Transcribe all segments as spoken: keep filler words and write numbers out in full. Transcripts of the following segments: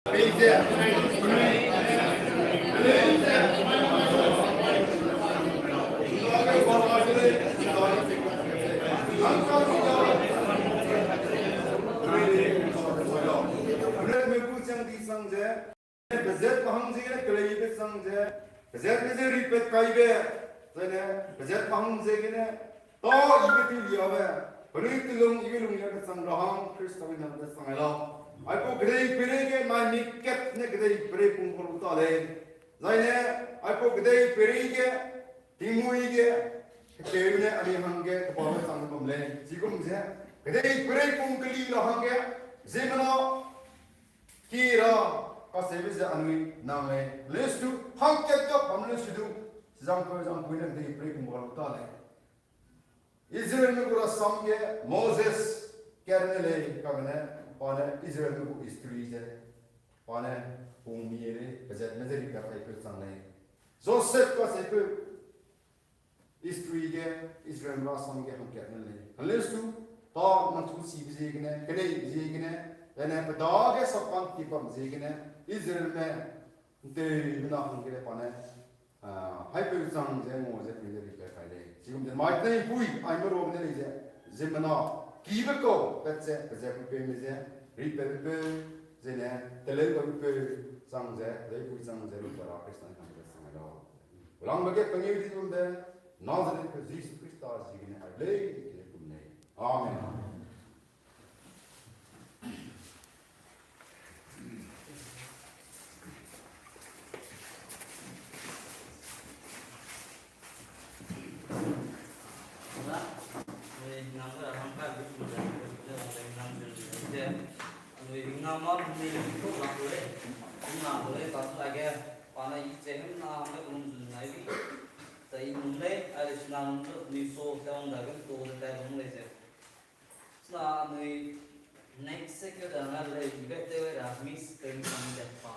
Pezat pahang ziegene keleibe chang ze, pezatme ze ripat kaibe, zaine pezat pahang ziegene, ta ibe tewliabe, penui telung ibe lunglia kechang ra hang Khrista bename chang ai lau. Aipau kedei peirei ge nai mi kat ne kedei peirei pung kau lu ta lei. Zaine, aipau kedei peirei ge, tingmui ge, ketewme ne anui hangge kebabe chang bam lei. Chigum ze, kedei peirei pung keli ra hangge, ziemmena, ki ra, kacheube ze anui nang lei. Lestu, hangkat ga bam lesu du, zangpeu zangpui ne kedei peirei pung kau lu ta lei. Israelme gu rasam ge Moses katne lei kagene, pa ne Israelme gu history ze, pa ne pung mi lei, pezatme ze ripat kaipeu chang lei. Joseph kacheupeu history ge Israelme rasam ge hangkatne lei. Kalestu, pa nang chu chibe ziegene, keneibe ziegene, zaine pe dage sapkang ti bam ziegene, Israelme ’nteumena hangge pa ne, ah, haipeu chang ze ngau ze pui ze ripat kai lei. Chigum ze mai tei pui, aime ruang ne lei ze, ziemmena, kibe kau, pat ze, pezatpeu peume ze, ripatpeu, zene, teleu bapeu, chang ze, leipui chang ze, ripat ra Khrista ne hangge chang ai lau. Langbe ge pengeu di dum de, Nazareth pe Jisu Khrista ziegene ai lei, kele kum lei. Amen. Suna anui next second da na lei, ibe tew ra miss tew ni sang de pa.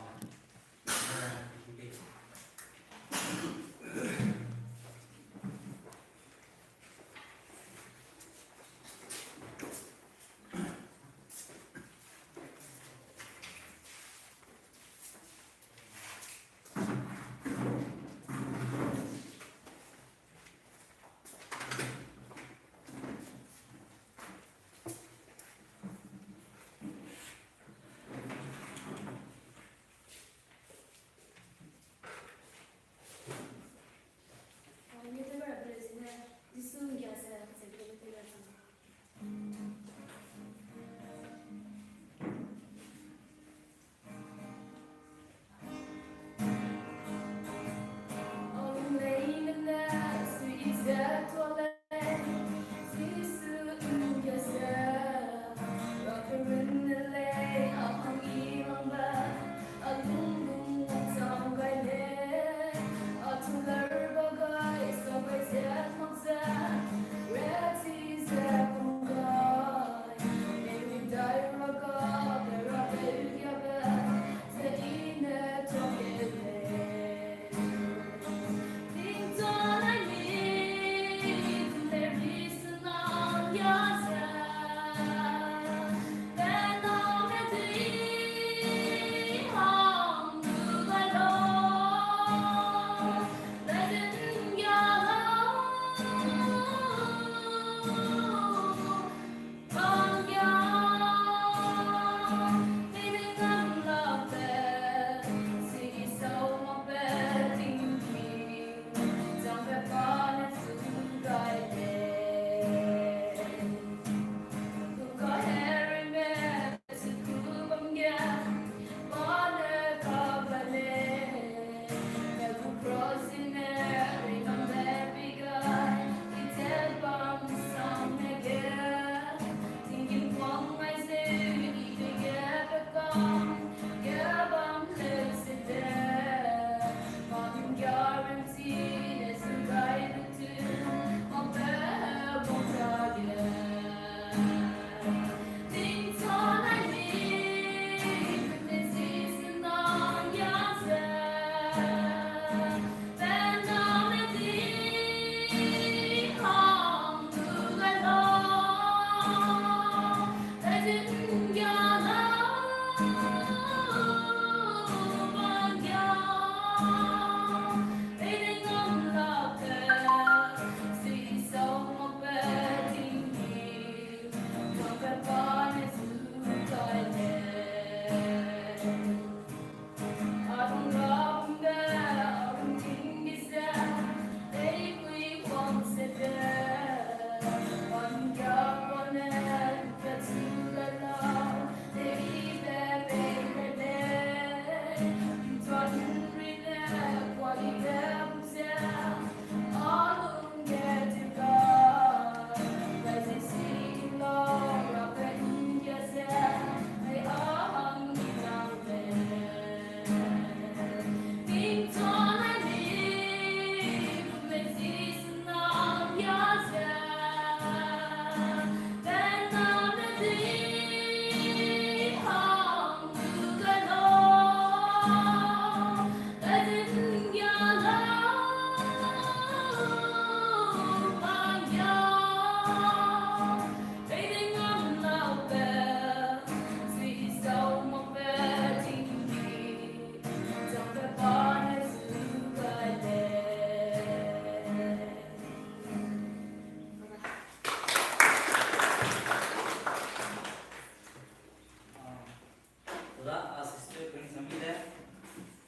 Te pring sami de,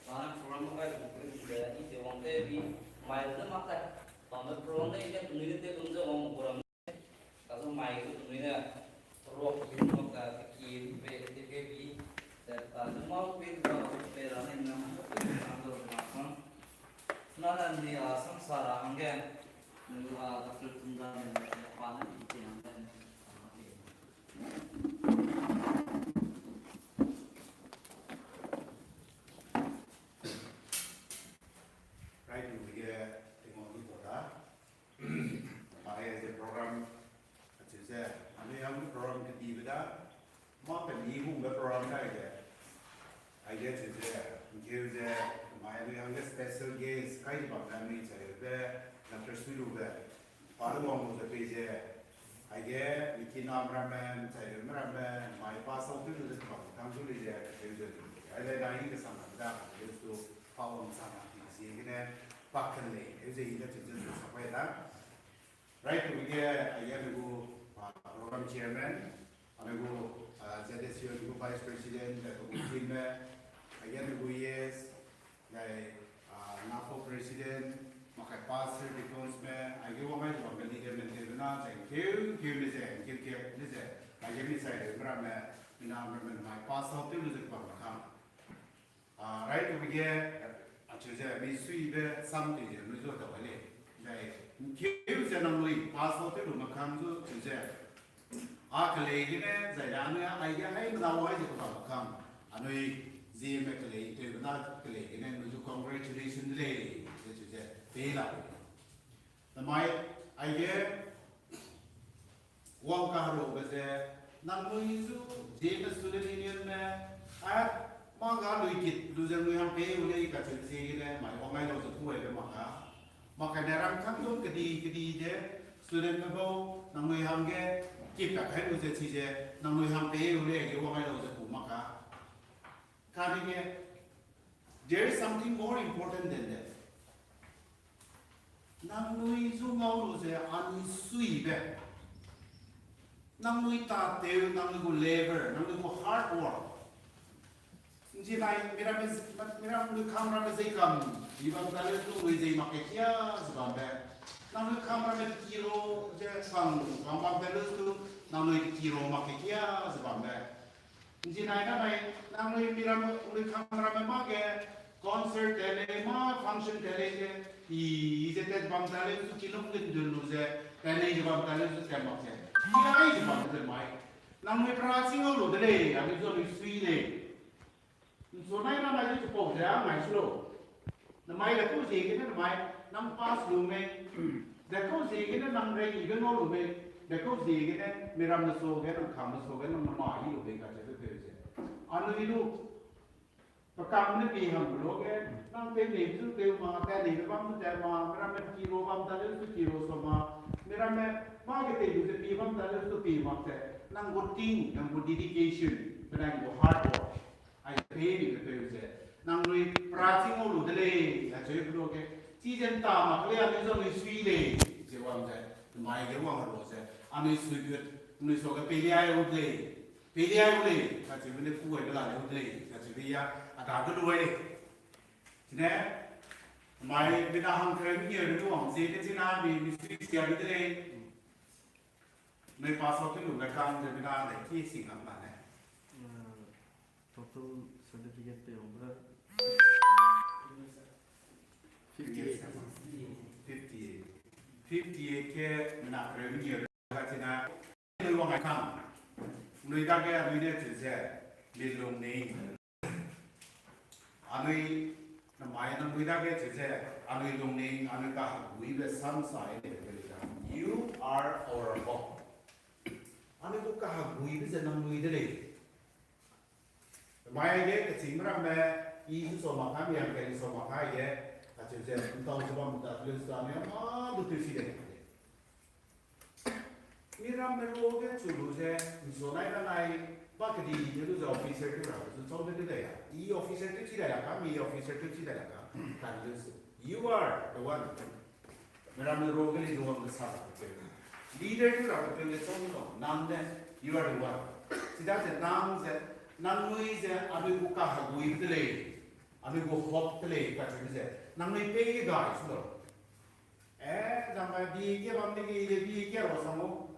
bana program mo kai de, pring de, i te wang te bi, mai de mak te, bambe program de, i te pring de te pring de wang program de, kaso mai de pring de, rock pring mo ka, ki pe, te ke bi, te ta de mau pe, ta pe ra ne na, na do na sang. Na na ni a sang sa ra hangge, ni a doctor tung da ne, pa ne, i te hangge. Right, we get the one we got that. Are the program, achu ze, ame yang program ke di beda, ma pe ni hung be program kai de. Aige chu ze, ngkeu ze, mai lu yang ge special guest kai di bam da mi chai be, doctor Suilu be. Pa lu wang lu ze pei ze, aige, mikina meramme, chai lu meramme, mai pa sau tew lu ze bam tang zu lei ze, cheu ze. Ai le da yi ke sang da, cheu zu, pa wang sang da, ti ziegene, pa ken lei, cheu ze yi le cheu ze, sa pai da. Right, we get, aige, anui gu, ah, program chairman, anui gu, ah, Z S U anui gu vice president, le gu team me, aige, anui gu yes, le, ah, NAFO president, makai pastor, deacons me, aige, wang ai bam me leader me, te na, ze, keu, keu me ze, keu, keu me ze, aige, mi sai le, meramme, mina, meramme, mai pastor, tew lu ze, bam kam. Ah, right, we get, achu ze, mi sui be, sam te ze, lu zo da le. Zai, keu ze nangnui, pastor te lu makam zu, chu ze. A kelei gene, zai da anui, aige, ai, mena wai ze kaba makam. Anui, zie me kelei, te na kelei gene, lu zu congratulation de lei, ze chu ze, pe la. Namai, aige, wang kahero be ze, nangnui zu, Zeme Student Union me, a, ma ga lui kit, lu ze nui hang pe u lei kacheu ziegene, mai wang ai lau ze ku ai be mak ka. Mak ka ne rang kang dum kedi, kedi de, student me bau, nangnui hangge, kit ka kai lu ze chi ze, nangnui hang pe u lei ge wang ai lau ze ku mak ka. Kane ge, there is something more important than that. Nangnui zu ngau lu ze anui sui be. Nangnui tateu, nangnui gu labor, nangnui gu hard work. Nzinai, miramme, miramme kam ramme zei kam, i bam ta le tu nui zei mak ke kia ze bam be. Nangnui kam ramme kiro ze sang, kam bam ta le tu, nangnui kiro mak ke kia ze bam be. Nzinai nanai, nangnui miramme, nui kam ramme mâ ge, concert te lei, mâ function te lei ge, i ze tat bam ta lei, zu kilung ge ndun lu ze, te lei ze bam ta lei, zu tat mak ze. Kiai ze bam ze mai. Nangnui pra ching au lu de lei, anui zu anui sui lei. Nsu nai nanai zu chipau ze, a mai su lo. Namai dekau ziegene namai, nang pass lu mei, dekau ziegene nang rei ibe ngau lu mei, dekau ziegene miramme su ge, nang kamme su ge, nang nama i lu mei kacheube peu ze. Anui lu, pe kam ne pi hang lu ge, nang tew neibe zu tew ma, tat neibe bam zu tat ma, miramme kiro bam ta leu zu kiro sa ma, miramme mâ ge tei lu ze pi bam ta leu zu pi mak ze, nang gu ting, nang gu dedication, pe nang gu hard work. Ai pei ni pe peu ze, nangnui pra ching au lu de lei, acheu pe lu ge, chi ze nta mak lei, anui zu anui sui lei, ze wang ze, mai ge wang lu ze, anui sui gut, anui su ge pei liai au de lei, pei liai au lei, kacheube ne ku ai be la lei au de lei, kacheube ya, a dage lu ai lei. Chine, mai bina hang kere mi neu lu wang ze, ke china mi, mi sui sia lu de lei. Nui pass out te lu me kam ze bina de ki sing lam na ne. Total certificate pe wangbe fifty-eight. Fifty-eight. Fifty-eight ke mina kere mi neu ga china. Nui wang ai kam. Nui dage anui ne chu ze, mi lung nei. Anui, namai nangnui dage chu ze, anui lung nei, anui kaheguibe sam sai de de da. You are our hope. Anui gu kaheguibe ze nangnui de lei. Mai ge kechîngme ramme, i zu sa mak ka, mi hang kai zu sa mak ka ge, kacheu ze, ntau ze bam ta, leu sa ne, ma du teu si de. Miramme ruage chu lu ze, nsu nai nanai, ba kedi de lu ze officer tew ra, zu chau de de ya. I officer tew chi da ya ka, mi officer tew chi da ya ka, kan lu ze. You are the one. Miramme ruage le lu wang de sa ra pe. Leader tew ra pe le chau no, nang ne, you are the one. Chidaze nang ze, Nangnui ze anui gu kahegui de lei, anui gu hope de lei kacheube ze, nangnui pei ge gai su lau. Eh, zangme B A ke bam dege, B A ke ra sang o.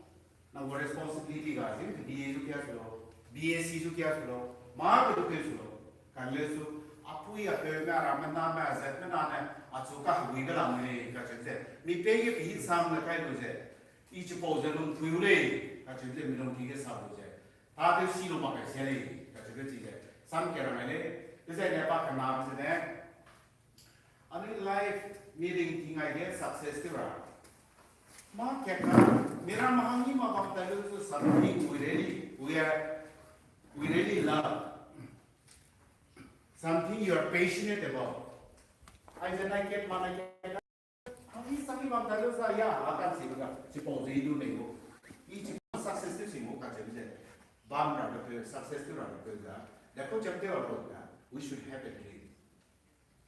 Nang gu responsibility ga zin, B A zu kia su lau, B S C zu kia su lau, ma ke du ke su lau. Kan le su, apui apeu me, aramme name, azat me nane, achu kahegui be lam lei kacheube ze, mi pei ge pi sang le kai lu ze, i chipau ze lung pui u lei kacheube ze, mi lung ki ge sa lu ze, ta tew si lu mak kai sia lei kacheube chi ze, sam ke ra mai lei, te ze ne pa kena be ze ne, anui life mi ring ting ai ge success tew ra. Ma kena, mi ram hang ni ma bam tai lu zu something we really, we are, we really love. Something you are passionate about. Ai ze nai kat ma nai kat. Hang ni sang ni bam tai lu za ya, a kan si ga, chipau ze i du nei gu. I chipau success tew si gu kacheube ze. Bam ra be peu, success tew ra be peu za. Da kau cham tew a ro da, we should have a dream.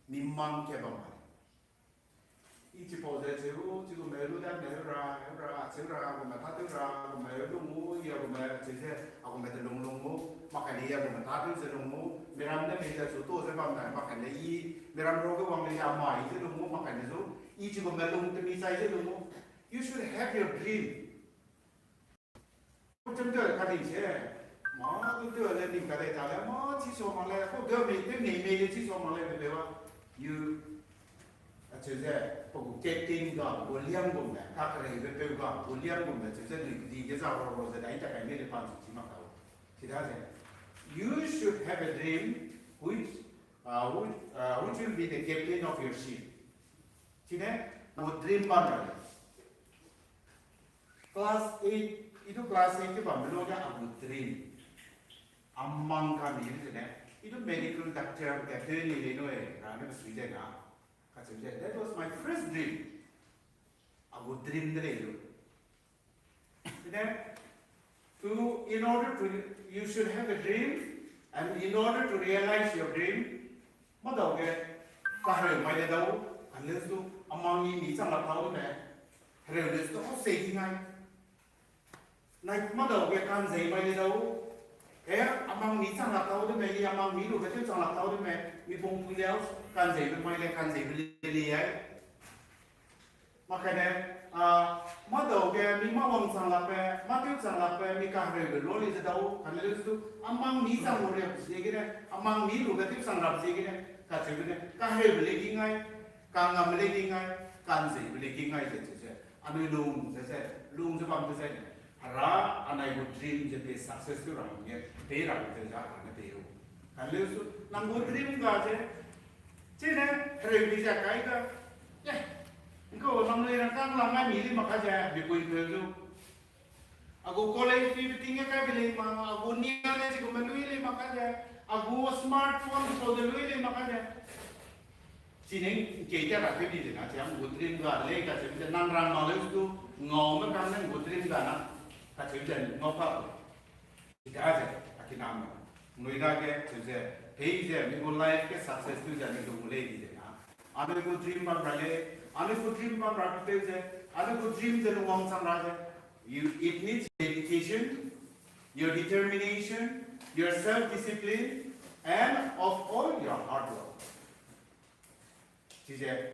Mi mang ke bam ai. I chipau ze cheu, chigume lu da me ra, ra, cheu ra, gume ta tew ra, gume lu mu, ya gume cheu ze, a gume de lung lung mu, mak kai le ya gume ta tew ze lung mu, mi ram ne mi ze chu to ze bam dai, mak kai le i, mi ram ro ge wang le ya mai ze lung mu, mak kai le zu, i chigume lung te mi chai ze lung mu. You should have your dream. Cham tew ka ding se, ma du tew le ning ka dei ta le, ma chi so mak le, ko tew mei, tew nei mei le chi so mak le, be be wa. You, acheu ze, pe gu captain ga, gu liam gume, kakerei be peu ga, gu liam gume, cheu ze nui di ge za ro ro ze dai ta kai mei le pan chi mak ta. Chida ze, you should have a dream which, uh, which, uh, which will be the captain of your ship. Chine, gu dream bam ra le. Class eight, i du class eight ke bam lo ga a gu dream. A mang ka mi ze ne. I du medical doctor ka te ni le no e, ra ne sui ze na. Kacheu ze, that was my first dream. A gu dream de le lo. Then, to, in order to, you should have a dream, and in order to realize your dream, madau ge, kahereu mai le dau, unless du, amang ni mi chang la tau de me, hereu le du se di ngai. Nai madau ge kanzei mai le dau, e, amang ni chang la tau de me, i amang ni lu ge tew chang la tau de me, mi pung pui le, kanzei be mai le, kanzei be le le ai. Makane, a, madau ge mi mawang chang lakbe, matew chang lakbe, mi kahereube lo li ze dau, kane le zu, amang mi chang lu riap ziegene, amang mi lu ge tew chang rap ziegene, kacheu gene, kahereube le gi ngai, kangam le gi ngai, kanzeibe le gi ngai ze cheu ze, anui lung ze ze, lung ze bam ze ze, hera, anai gu dream ze pe success tew ra hangge, pe ra tew ze, kane pe u. Kane le zu, nang gu dream ga ze, chine, hereu mi ze kai ga, eh, ngkau nang le rang kang lang ngai mi li mak ka ze, mi pui peu zu. A gu college fee beting ge kai be lei ma, a gu nia le chi gu me lui lei mak ka ze, a gu smartphone sau de lui lei mak ka ze. Chine, ngkei tia ra tew di ze na, chi a gu dream ga lei kacheu ze nang rang ma le zu, ngau me kang ne gu dream ga na, kacheu ze ngau pa. Ida ze, a kiname. Nui dage, cheu ze, pei ze, mi gu life ge success tew ze, mi gu lei di ze na. Anui gu dream bam ra lei, anui gu dream bam ra tew ze, anui gu dream ze lung wangchang ra ze. You, it needs dedication, your determination, your self-discipline, and of all your hard work. Chize,